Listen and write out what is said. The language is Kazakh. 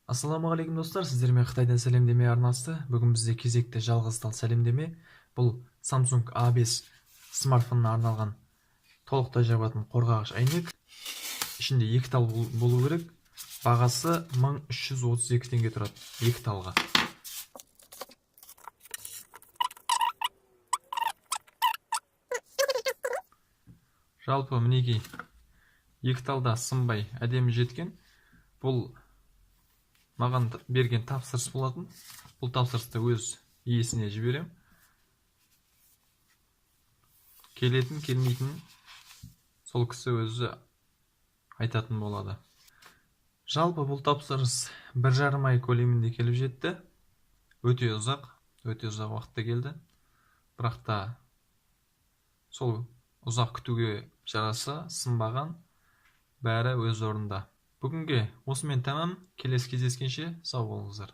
Ассалаумағалейкум, достар! Сіздермен Қытайдан сәлемдеме арнасы. Бүгін бізде кезекті жалғыз тал сәлемдеме. Бұл Samsung A5 смартфонына арналған толықтай жабатын қорғағыш әйнек. Ішінде екі тал болу керек. Бағасы 1332 теңге тұрады екі талға. Жалпы, мінекей, екі талда сынбай әдемі жеткен. Бұл маған берген тапсырыс болатын. Бұл тапсырысты өз иесіне жіберем. Келетін, келмейтін сол кісі өзі айтатын болады. Жалпы, бұл тапсырыс 1,5 ай көлемінде келіп жетті. Өте ұзақ, өте ұзақ уақытта келді. Бірақ та сол ұзақ күтуге жараса, сынбаған, бәрі өз орнында. Бүгінге осымен тәмам. Келесі кездескенше сау болыңыздар.